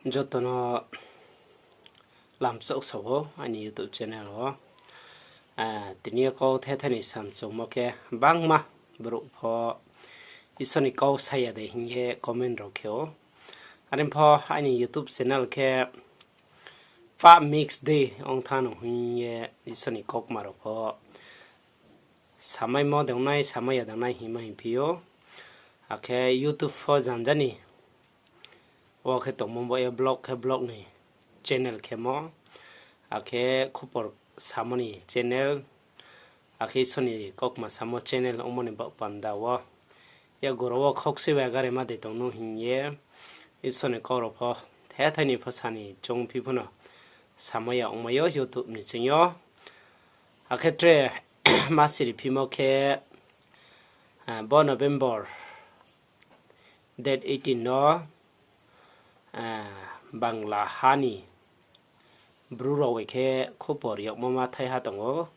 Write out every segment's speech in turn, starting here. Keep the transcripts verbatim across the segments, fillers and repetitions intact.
Joto no lamchouh sa ou aini YouTube channel wo. Tini yo kau thethai ni samchungmo khe bangma brouh pho Isor ni kau sa ya de hing ye comment rao khe ou. Are pho aini YouTube channel khe pah mix de ong thanng no hing ye Isor ni kaukma rao pho samaimo de ong nai, samai ya de ong nai hingma hingphi ou. Akhe YouTube pho janja ni wo khe tongmo bo ye vlog khe vlog ni channel khemo, akhe khupor samo ni channel, akhe Isor ni kaukma samo channel ongmo ni baoh panda wo yakgu rao wo khaukchui bai garema de tong nou hing ye Isor ni kau rao pho thethai ni pho sa ni choungphi pho no samai ya ongmai ou YouTube ni ching yo. Akhe tre ma siriphimo khe, bo November date eighteen no Bangla ha ni Bru rao bai khe khupor yagmo ma thaiha tong ou.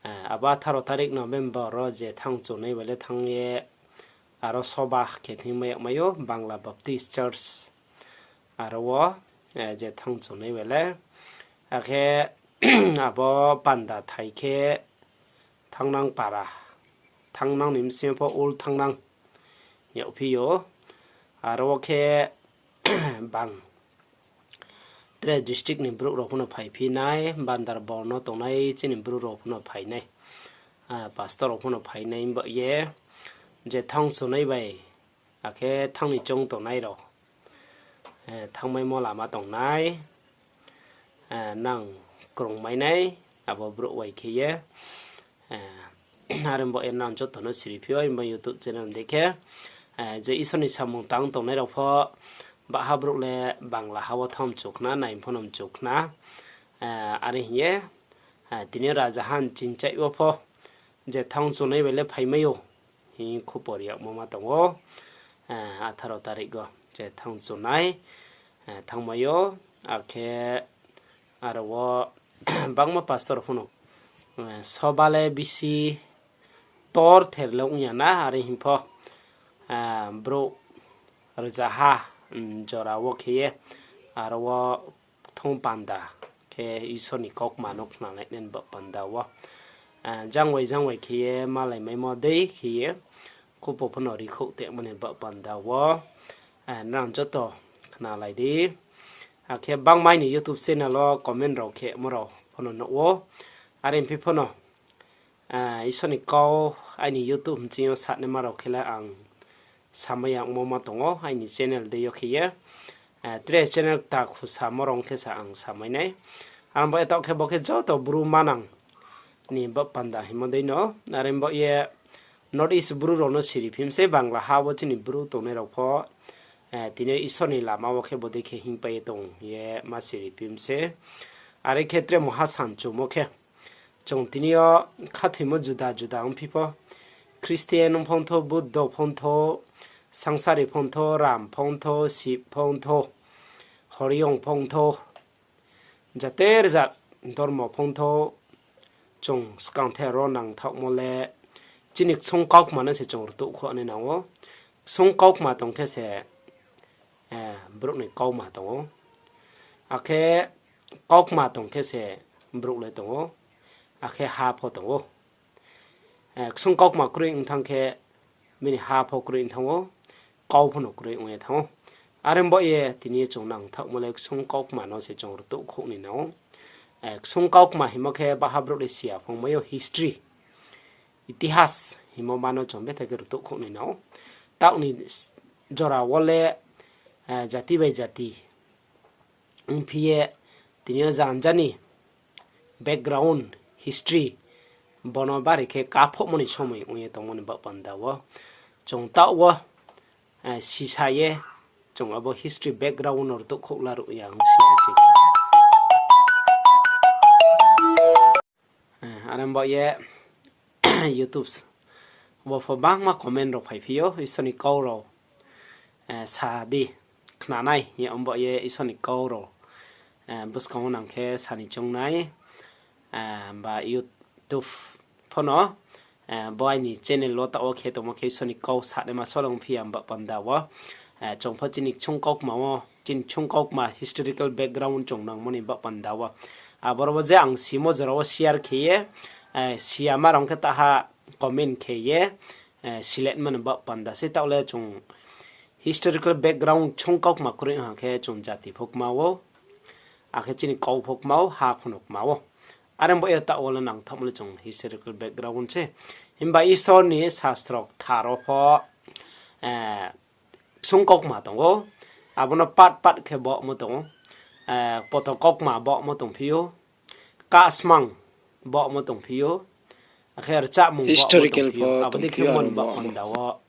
Abo atharo tarik November wo je thanng chunai bai le thanng ye aro soba khe thingmai yagmai ou Bangla Baptist Church aro wo je thanng chunai bai le. Akhe abo panda thai khe Thangnang para, Thangnang ni bsing yo pho Old Thangnang yagphi ou. Aro wo khe bang tre district ni brouh rao pho no phaiphi nai, Bandarban no tongnai chini brouh rao pho no phai nai, pastor rao pho no phai nai, himba ye je thanng chunai bai, akhe thanng ni choung tongnai rao, thanngmaimo lama tongnai, nang krungmai nai, abo brouh bai khe ye. Are bo ye nang joto no siriphi ou, himba YouTube channel dei khe, je Isor ni samung tang tongnai rao pho, baha brouh le Bangla ha wo thanng mchu khna, nai pho no mchu khna. Are hing ye, tini yo rajaha ni chingchaih wo pho, je thanng chunai bai le phaimai ou, hing khupor yagmo ma tong ou, atharo tarik wo je thanng chunai, thanngmai ou, akhe aro wo bangma pastor pho no, soba le bisi tor ther le ong ya na, are hing pho, brouh rzaha jora wo khe ye, aro wo kthung panda khe Isor ni kaukma no khnalainai ni baoh panda wo, jang bai jang bai khe ye malaimaimo dei khe ye, khupor pho no rikhouh tongmo ni baoh panda wo, nrang joto khnalai di. Akhe bangma aini YouTube channel wo comment rao khemo rao pho no nuh ou. Are phi pho no, Isor ni kau aini YouTube bsing yo sanaima rao khe le ang samai ya ongmo ma tong ou, aini channel dei yo khe ye. Tre channel kta khusamo rao khe sa ang samai nai. Are bo ye taoh khe bo khe joto Bru manang ni baoh panda hingmo dei no. Are bo ye North East Bru rao no siriphi mi se, Bangla ha wo chini Bru tongnai rao pho, tini yo Isor ni lama wo khe bodei khe hingpai ye tong ye ma siriphi mi se. Are khe tre mungha samchumo khe, chung tini yo khathoimo juda juda ongphi pho, Christian ong pho ongthou, Buddho pho ongthou, Sangsari pho ongthou, Ram pho ongthou, Sib pho ongthou, Horiong pho ongthou, jater jat dormo pho ongthou, chung skangther wo nangthaohmo le chini ksung kaukma no se chung rtuh khouh nai nang ou. Ksung kaukma tong khe se brouh ni kauma tong ou. Akhe kaukma tong khe se brouh le tong ou, akhe ha pho tong ou. Ksung kaukma kroi ong thanng khe, bini ha pho kroi ong thanng ou, kau pho no kroi ong ye thanng ou. Are bo ye tini yo chung nangthaohmo le ksung kaukma no se chung rtuh khouh ni nang ou. Ksung kaukma hingmo khe baha brouh le si ya phongmai ou, history, itihas hingmo ma no chung betha khe rtuh khouh ni nang ou. Taoh ni jora wo le jati bai jati ongphi ye, tini yo janja ni background, history, bo no bari khe kaphouhmo ni somoi ong ye tongmo ni baoh panda wo, chung taoh wo sisa ye, chung abo history background no rtuh khouh laruh ya ong si ya se. Are bo ye YouTube wo pho bangma comment rao phaiphi ou, Isor ni kau rao sa di, khnanai hing ye, abo ye Isor ni kau rao buskang wo nang khe sa ni choung nai, ba YouTube pho no, bo aini channel wo taoh wo khe tongmo khe Isor ni kau sanaima solo ongphi ya, abo panda wo chung pho chini ksung kaukma wo chini ksung kaukma historical background chung nangmo ni baoh panda wo. Aboro wo je ang simo jora wo share khe ye, eh, siyama rao khe taha comment khe ye, eh, siletma ni baoh panda se taoh le chung historical background ksung kaukma kroi ha khe chung jati pho kma ou, akhe chini kau pho kma ou, ha pho no kma ou. Are bo ye taoh wo le nangthaohmo le chung historical background se. Himba Isor ni sastro kthar wo pho, eh, ksung kaukma tong ou. Abo no part part khe bohmo tong ou. Eh, poto kaukma bohmo tongphi ou. Kahsmang bohmo tongphi ou. Akhe rchamung bohmo tongphi ou. Abo dei khe mon baoh panda wo,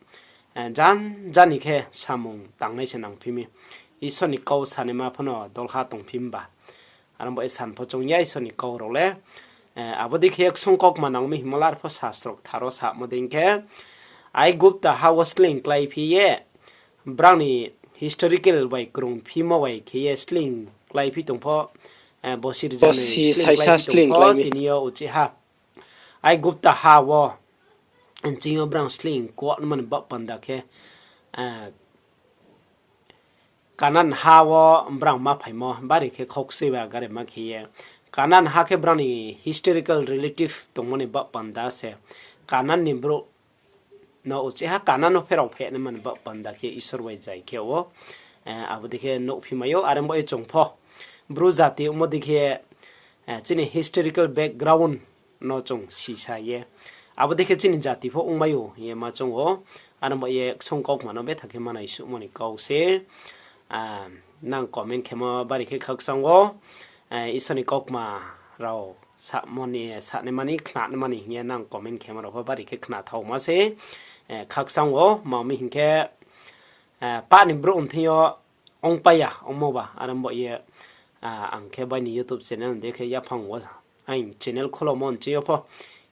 eh, jan jani khe samung tangnai se nangphi mi. Isor ni kau sanaima pho no dolha tongphi mba. Aro bo ye san pho chung ya Isor ni kau rao le. Eh, abo dei khe ksung kaukma nang mi hingmo lar pho sastro kthar wo samo dei khe, Aigupta ha wo sleing kláiphi ye, brao ni historical bai krungphimo bai khe ye sleing kláiphi tong pho, eh, bosi rza ni sleing kláiphi tong pho, tini yo uchih ha Aigupta ha wo nching yo brao sleing kuatma ni baoh panda khe, eh, Kanan ha wo brao ma phaimo bari khe khaukchoi ba garima khe ye. Kanan ha khe brao ni historical relative tongmo ni baoh panda se. Kanan ni brouh no uchih ha Kanan no pherao phehnai mani baoh panda khe Isor bai zai khe ou, eh, abo dei khe nuhphi mai ou, are bo ye chung pho Bru jati ongmo dei khe, eh, chini historical background no chung sisa ye. Abo dei khe chini jati pho ongmai ou hing ye ma choung ou. Are bo ye ksung kaukma no betha khe manai suhmo ni kau se. Ah, nang comment khemo bari khe khakchang ou. Eh, Isor ni kaukma rao samo ni, sanaimani, khnanaimani hing ye nang comment khemo rao pho bari khe khnathaoma se. Eh, khakchang ou, ma mi hing khe, eh, pah ni brouh mthing yo ongpai ya, ongmo ba, are bo ye, ah, ang khe bai ni YouTube channel de khe yaphang wo, ang channel kholomo nching yo pho,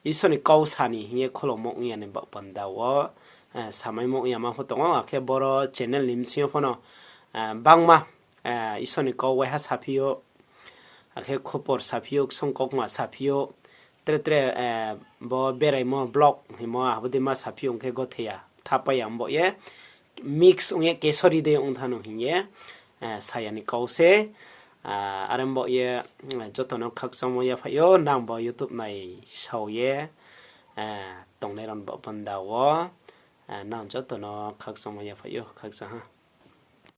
Isor ni kau sa ni hing ye kholomo ong ya ni baoh panda wo, eh, samaimo ong ya ma pho tong ou, akhe boro channel ni bsing yo pho no, eh, bangma, eh, Isor ni kau waiha saphi ou, akhe khupor saphi ou, ksung kaukma saphi ou, tre tre, eh, bo beraimo vlog hingmo abo dei ma saphi ou, ong khe gothei ya, thapai ya, bo ye mix ong ye kesori dei ong tha no hing ye, eh, saya ni kau se. Ah, are bo ye, eh, joto no khakchangmo yaphai ou, nang bo YouTube nai sao ye, eh, tongnai rao ni baoh panda wo, eh, nang joto no khakchangmo yaphai ou, khakchang ha.